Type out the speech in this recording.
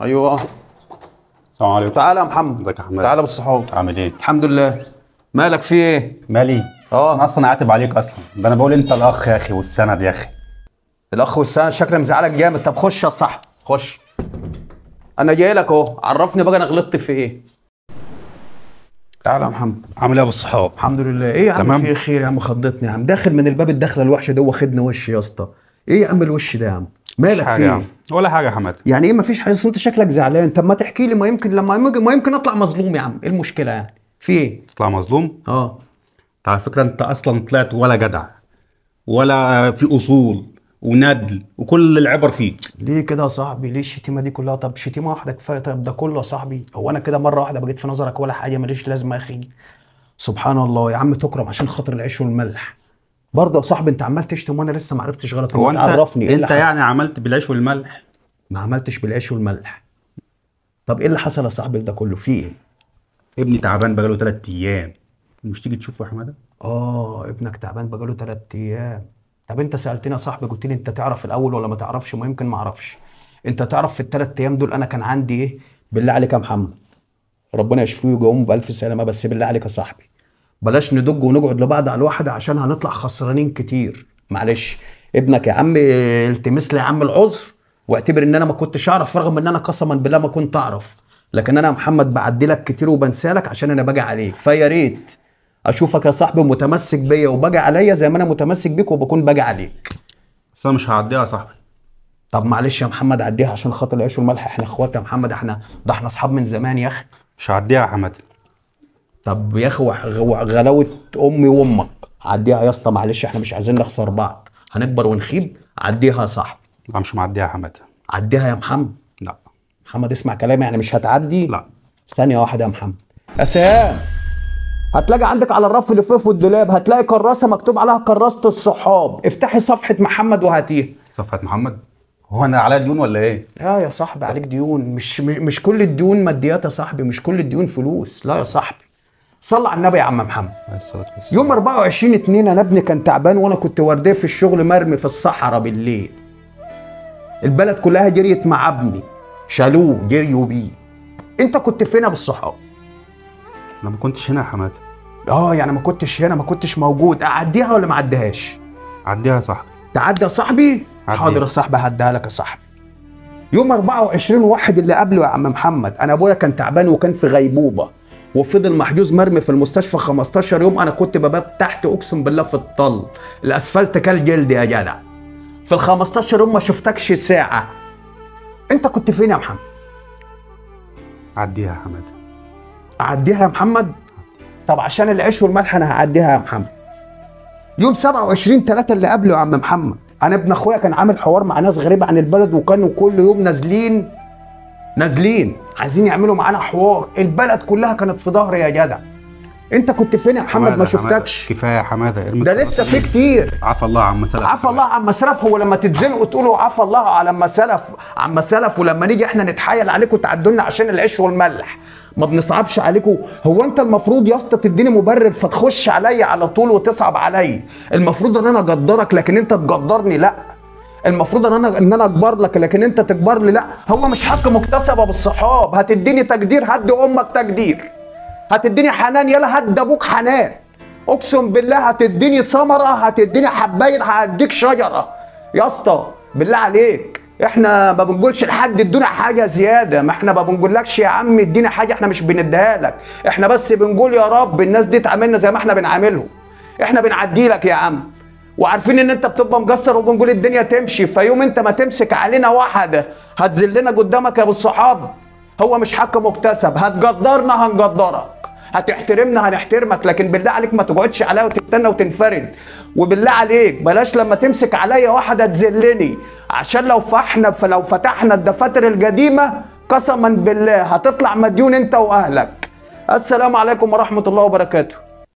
ايوه. السلام عليكم. تعالى يا محمد. ازيك يا حماد؟ تعالى بالصحاب. عامل ايه؟ الحمد لله. مالك في ايه؟ مالي؟ انا اصلا عاتب عليك اصلا، ده انا بقول انت الاخ يا اخي والسند يا اخي. الاخ والسند شكله مزعلك جامد. طب خش يا صاحبي خش، انا جاي لك اهو، عرفني بقى انا غلطت في ايه. تعالى يا محمد. عامل ايه يا ابو الصحاب؟ الحمد لله. ايه يا عم في خير يا عم؟ خضتني يا عم، داخل من الباب الدخلة الوحشة دي واخدني وش يا اسطى. ايه يا عم الوش ده يا عم؟ مالك في ايه؟ ولا حاجة يا حماد. يعني ايه مفيش حاجة؟ انت شكلك زعلان. طب ما تحكي لي، ما يمكن لما ما يمكن اطلع مظلوم يا عم. ايه المشكلة يعني؟ في ايه؟ تطلع مظلوم؟ اه. انت على فكرة انت اصلا طلعت ولا جدع ولا في اصول وندل وكل العبر فيه. ليه كده يا صاحبي؟ ليه الشتيمة دي كلها؟ طب شتيمه واحدة كفاية. طيب ده كله يا صاحبي؟ هو انا كده مرة واحدة بقيت في نظرك ولا حاجة ماليش لازمه يا اخي؟ سبحان الله يا عم، تكرم عشان خاطر العيش والملح. برضه يا صاحبي انت عمال تشتم وانا لسه ما عرفتش غلط. هو انت عرفني ايه اللي انت حصل؟ يعني عملت بالعيش والملح؟ ما عملتش بالعيش والملح. طب ايه اللي حصل يا صاحبي ده كله؟ في ايه؟ ابني تعبان بقاله 3 ايام، مش تيجي تشوفه يا حمادة؟ اه ابنك تعبان بقاله 3 ايام. طب انت سالتني يا صاحبي قلت لي انت تعرف الاول ولا ما تعرفش؟ ما يمكن ما اعرفش. انت تعرف في ال3 ايام دول انا كان عندي ايه؟ بالله عليك يا محمد، ربنا يشفيه ويقومه بالف سلامه، بس بالله عليك يا صاحبي بلاش ندج ونقعد لبعض على الواحدة عشان هنطلع خسرانين كتير. معلش ابنك يا عم التمس لي يا عم العذر، واعتبر ان انا ما كنتش اعرف، رغم ان انا قسما بالله ما كنت اعرف، لكن انا يا محمد بعدلك كتير وبنسالك عشان انا باجي عليك. فيا ريت اشوفك يا صاحبي متمسك بيا وباجي عليا زي ما انا متمسك بيك وبكون باجي عليك. بس انا مش هعديها يا صاحبي. طب معلش يا محمد عديها عشان خاطر العيش والملح، احنا اخوات يا محمد، احنا ده احنا اصحاب من زمان يا اخي. مش هعديها يا حمادة. طب يا اخي غلاوه امي وامك عديها يا اسطى، معلش احنا مش عايزين نخسر بعض، هنكبر ونخيب. عديها يا صاحبي. لا مش معديها يا حمادة. عديها يا محمد. لا محمد اسمع كلامي، يعني مش هتعدي؟ لا. ثانية واحدة يا محمد. يا سهام هتلاقي عندك على الرف اللي فوق في الدولاب هتلاقي كراسة مكتوب عليها كراسة الصحاب، افتحي صفحة محمد وهاتيها. صفحة محمد؟ هو انا عليا ديون ولا ايه؟ لا يا صاحبي عليك ديون، مش كل الديون ماديات يا صاحبي، مش كل الديون فلوس، لا يا صاحبي. صلى على النبي يا عم محمد. يوم 24/2 انا ابني كان تعبان وانا كنت وردية في الشغل مرمي في الصحراء بالليل. البلد كلها جريت مع ابني، شالوه جريوا بيه. انت كنت فين يا ابو الصحاب؟ انا ما كنتش هنا يا حمادة. اه يعني ما كنتش هنا، ما كنتش موجود. اعديها ولا ما اعديهاش؟ عديها يا صاحبي. تعدي يا صاحبي؟ حاضر يا صاحبي هعديها لك يا صاحبي. يوم 24/1 اللي قبله يا عم محمد انا ابويا كان تعبان وكان في غيبوبة وفضل محجوز مرمي في المستشفى 15 يوم. انا كنت ببات تحت اقسم بالله في الطل، الاسفلت كان جلد يا جدع. في ال 15 يوم ما شفتكش ساعة. انت كنت فين يا محمد؟ عديها يا حمادة. اعديها يا محمد؟ طب عشان العيش والملح انا هعديها يا محمد. يوم 27/3 اللي قبله يا عم محمد انا ابن اخويا كان عامل حوار مع ناس غريبة عن البلد، وكانوا كل يوم نازلين نازلين عايزين يعملوا معانا حوار، البلد كلها كانت في ظهري يا جدع. انت كنت فين يا محمد؟ ما شفتكش. كفاية يا حمادة، ده لسه في كتير. عفى الله عما سلف. عفى الله عما سلف. هو لما تتزنقوا تقولوا عفى الله على ما سلف عما سلف، ولما نيجي احنا نتحايل عليكم تعدولنا عشان العيش والملح، ما بنصعبش عليكم. هو انت المفروض يا اسطى تديني مبرر فتخش عليا على طول وتصعب عليا. المفروض ان انا اقدرك لكن انت تقدرني لا. المفروض ان انا اكبر لك لكن انت تكبر لي لا. هو مش حق مكتسبة بالصحاب. هتديني تقدير هدي امك تقدير، هتديني حنان يلا هدي ابوك حنان، اقسم بالله هتديني ثمره، هتديني حبايه، هديك شجرة يا اسطى. بالله عليك احنا ما بنقولش لحد ادونا حاجة زيادة، ما احنا ما بنقولكش يا عم ادينا حاجة، احنا مش بنديها لك، احنا بس بنقول يا رب الناس دي تعاملنا زي ما احنا بنعاملهم. احنا بنعدي لك يا عم وعارفين ان انت بتبقى مقصر وبنقول الدنيا تمشي، فيوم انت ما تمسك علينا واحدة هتذلنا قدامك يا ابو الصحاب. هو مش حق مكتسب، هتقدرنا هنقدرك، هتحترمنا هنحترمك، لكن بالله عليك ما تقعدش عليا وتتنى وتنفرد. وبالله عليك بلاش لما تمسك عليا واحدة تذلني، عشان لو فلو فتحنا الدفاتر القديمة قسما بالله هتطلع مديون انت واهلك. السلام عليكم ورحمة الله وبركاته.